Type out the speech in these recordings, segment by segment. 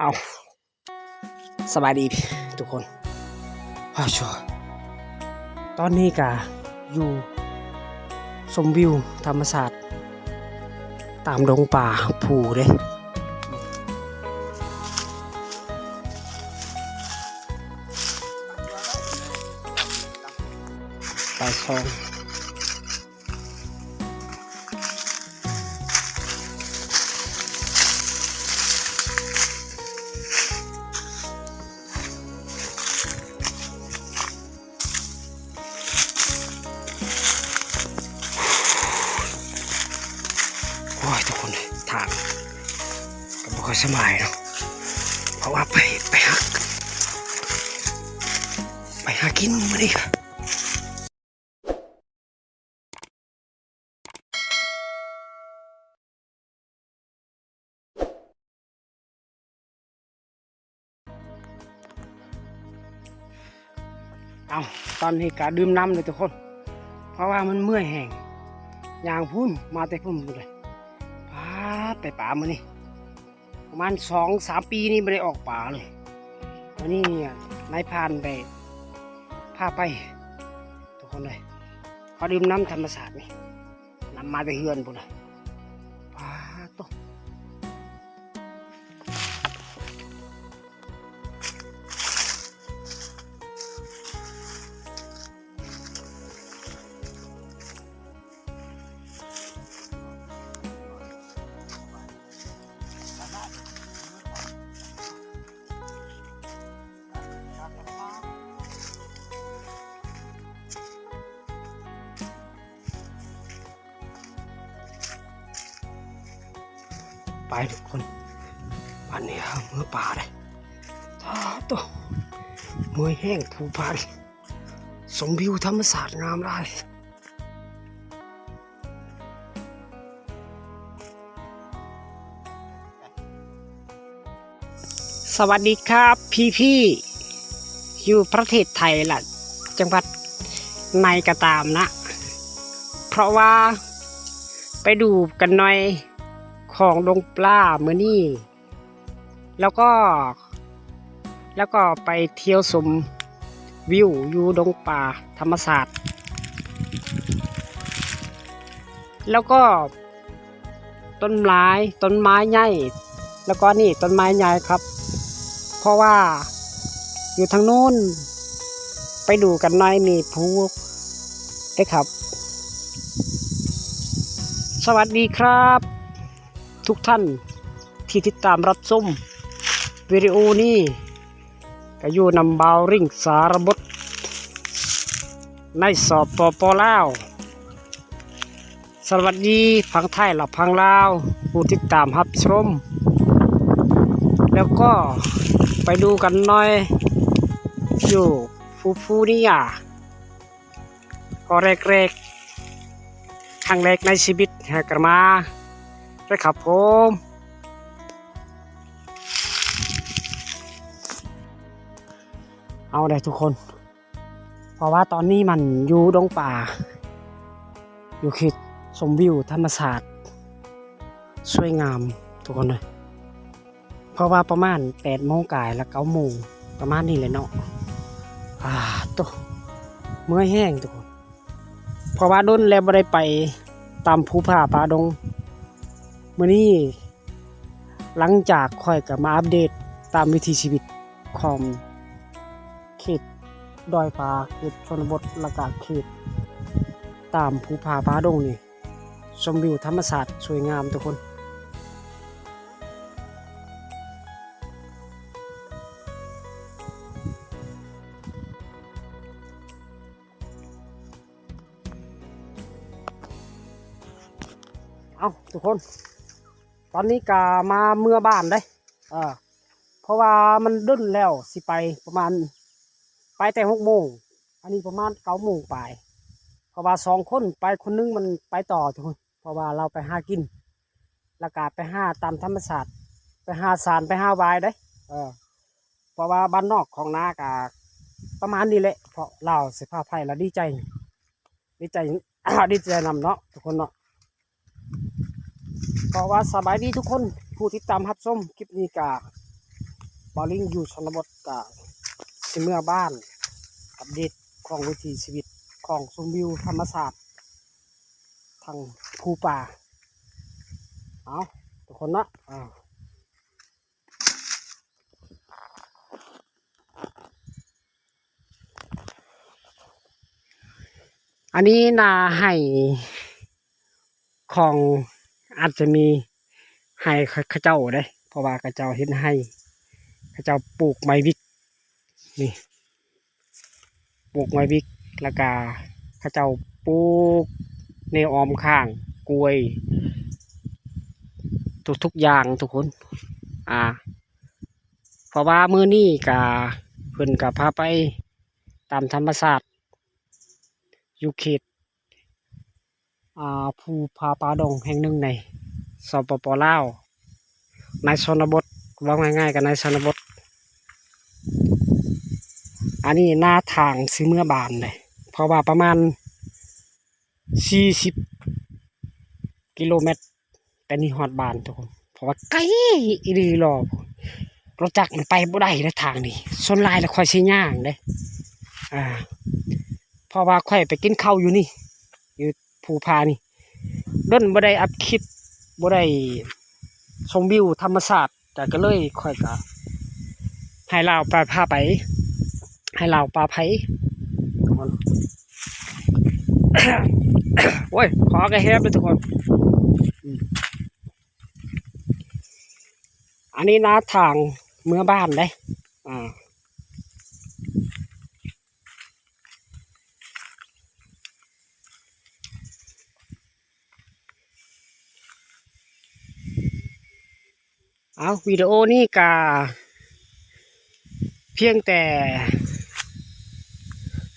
ເອົາ ສະບາຍດີທຸກຄົນ. ອ້າວ ຕອນນີ້ກະຢູ່ຊົມວິວທຳມະຊາດຕາມດົງປ່າພູເດ້. ປາຊອງ ໂອ້ຍ ທຸກຄົນເອີຍ ທາງກໍບໍ່ຄ່ອຍສະບາຍເນາະ ເພາະວ່າໄປ ໄປຫາ ໄປຫາກິນມື້ນີ້. ເອົາ ຕອນນີ້ກະດື່ມນ້ຳເດ້ທຸກຄົນ ເພາະວ່າມັນເມື່ອຍແຮງ ຍ່າງພຸ້ນມາແຕ່ພຸ້ນພຸ້ນເລີຍ. ປາດ ໄປປາມື້ນີ້ ປະມານສອງສາມປີນີ້ບໍ່ໄດ້ອອກປາເລີຍ. ມື້ນີ້ນາຍພານໄດ້ພາໄປ ທຸກຄົນເອີຍ ຂໍດື່ມນ້ຳທຳມະຊາດນີ້ ນຳມາແຕ່ເຮືອນພຸ້ນນະ. ປາດໂທ້. ໄປທຸກຄົນ ບາດນີ້ເຮົາເມືອປ່າເດ້. ຕາໂຕ ເມື່ອຍແຮງ ພູຜານີ້ ຊົມວິວທຳມະຊາດງາມຫຼາຍ. ສະຫວັດດີຄັບພີ່ໆ ຢູ່ປະເທດໄທ ແລະ ຈັງຫວັດໃນກໍຕາມນະ ເພາະວ່າໄປດູກັນໜ່ອຍຂອງດົງປາມື້ນີ້ ແລ້ວກໍ ແລ້ວກໍໄປທ່ຽວຊົມວິວຢູ່ດົງປ່າທຳມະຊາດ ແລ້ວກໍ ຕົ້ນໄມ້ ຕົ້ນໄມ້ໃຫຍ່ ແລ້ວກໍນີ້ຕົ້ນໄມ້ໃຫຍ່ຄັບ ເພາະວ່າຢູ່ທາງໂນ້ນ ໄປດູກັນໜ່ອຍມີພູເດ້ຄັບ. ສະຫວັດດີຄັບ ທຸກທ່ານທີ່ຕິດຕາມຮັບຊົມວິດີໂອນີ້ ກໍຢູ່ນຳບ່າວລິງສາລະບົດ ໃນ ສປປ ລາວ. ສະຫວັດດີຝັ່ງໄທ ແລະ ຝັ່ງລາວ ຜູ້ຕິດຕາມຮັບຊົມ ແລ້ວກໍໄປດູກັນໜ່ອຍ ຢູ່ພູພູນີ້ ກໍແລກໆ ຄັ້ງແລກໃນຊີວິດ ຫາກະມາເດີຄັບຜົມ. ເອົາເດີທຸກຄົນ ເພາະວ່າຕອນນີ້ມັນຢູ່ດົງປ່າ ຢູ່ເຂດຊົມວິວທຳມະຊາດ ສວຍງາມທຸກຄົນເອີຍ. ເພາະວ່າປະມານແປດໂມງກາຍ ແລະ ເກົ້າໂມງ ປະມານນີ້ແຫຼະເນາະ. ອາໂຕ ເມື່ອຍແຮງທຸກຄົນ ເພາະວ່າດົນແລ້ວບໍ່ໄດ້ໄປຕາມພູຜາປ່າດົງ. ມື້ນີ້ຫຼັງຈາກຂ້ອຍກໍມາອັບເດດຕາມວິຖີຊີວິດຂອງເຂດດອຍຜາ ເຂດຊົນນະບົດ ແລະ ກະເຂດຕາມພູຜາປ່າດົງນີ້. ຊົມວິວທຳມະຊາດສວຍງາມທຸກຄົນ. ເອົາ ທຸກຄົນ ຕອນນີ້ກະມາເມືອບ້ານເດ້ ເອີ ເພາະວ່າມັນດົນແລ້ວ ຊິໄປປະມານ ໄປແຕ່ຫົກໂມງ ອັນນີ້ປະມານເກົ້າໂມງປາຍ ເພາະວ່າສອງຄົນໄປ ຄົນໜຶ່ງມັນໄປຕໍ່ທຸກຄົນ ເພາະວ່າລາວໄປຫາກິນ ແລ້ວກະໄປຫາຕາມທຳມະຊາດ ໄປຫາສານ ໄປຫາຫວາຍເດ້ ເອີ ເພາະວ່າບ້ານນອກຂອງນາກະປະມານນີ້ແຫຼະ ເພາະລາວຊິພາໄປ ລະດີໃຈ ດີໃຈ ດີໃຈນຳເນາະ ທຸກຄົນເນາະ. ກໍວ່າສະບາຍດີທຸກຄົນ ຜູ້ຕິດຕາມຮັບຊົມຄລິບນີ້ກະ ບ່າວລິງຢູ່ຊົນນະບົດ ກະຊິເມືອບ້ານ ອັບເດດຂອງວິຖີຊີວິດ ຂອງຊົມວິວທຳມະຊາດທາງພູປ່າ. ເອົາ ທຸກຄົນເນາະ ເອົາ ອັນນີ້ນາໄຮ່ຂອງ ອາດຈະມີໄຮ່ເຂົາເຈົ້າເດ້ ເພາະວ່າເຂົາເຈົ້າເຮັດໄຮ່ ເຂົາເຈົ້າປູກໄມ້ວິກ ນີ້ ປູກໄມ້ວິກ ແລ້ວກະເຂົາເຈົ້າປູກແນວອ້ອມຂ້າງ ກ້ວຍ ທຸກໆຢ່າງທຸກຄົນ ອາ ເພາະວ່າມື້ນີ້ກະ ເພິ່ນກະພາໄປຕາມທຳມະຊາດ ຢູ່ເຂດ ອາ ພູຜາປ່າດົງແຫ່ງໜຶ່ງໃນ ສປປ ລາວ ໃນຊົນນະບົດ ເວົ້າງ່າຍໆ ກໍໃນຊົນນະບົດ. ອັນນີ້ໜ້າທາງຊິເມືອບ້ານເດ້ ເພາະວ່າປະມານສີ່ສິບກິໂລແມັດ ແຕ່ນີ້ຮອດບ້ານທຸກຄົນ ເພາະວ່າໄກອີ່ຫຼີຫຼໍ່ ລົດຈັກມັນໄປບໍ່ໄດ້ເດ້ທາງນີ້ ສ່ວນຫຼາຍແລ້ວຂ້ອຍຊິຍ່າງເດ້ ອາ ເພາະວ່າຂ້ອຍໄປກິນເຂົ້າຢູ່ນີ້ ຢູ່ພູຜານີ້ ດົນບໍ່ໄດ້ອັບຄລິບ ບໍ່ໄດ້ຊົມວິວທຳມະຊາດ ກະ ກະເລີຍຂ້ອຍກະໃຫ້ລາວພາໄປ ໃຫ້ລາວພາໄປ ໂອ້ຍ ຂໍກະແຮບເດີທຸກຄົນ. ອັນນີ້ໜ້າທາງເມືອບ້ານເດ້ ອາ ເອົາ ວິດີໂອນີ້ກະພຽງແຕ່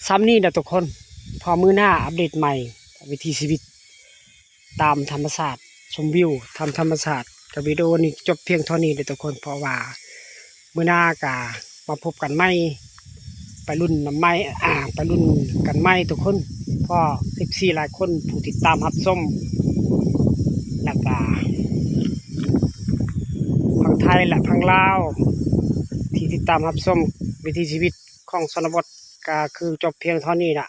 ຊ່ຳນີ້ນະທຸກຄົນ ພໍມື້ໜ້າອັບເດດໃໝ່ ວິຖີຊີວິດຕາມທຳມະຊາດ ຊົມວິວຕາມທຳມະຊາດ ກະວິດີໂອນີ້ຈົບພຽງເທົ່ານີ້ເດີທຸກຄົນ ເພາະວ່າມື້ໜ້າກະມາພົບກັນໃໝ່ ໄປລຸ້ນນຳໃໝ່ ອາ ໄປລຸ້ນກັນໃໝ່ທຸກຄົນ ເພາະເອັຟຊີຫຼາຍຄົນຜູ້ຕິດຕາມຮັບຊົມ ແລ້ວກະ ຝັ່ງໄທ ແລະ ຝັ່ງລາວ ທີ່ຕິດຕາມຮັບຊົມວິຖີຊີວິດຂອງຊົນນະບົດ ກະຄືຈົບພຽງເທົ່ານີ້ລະ.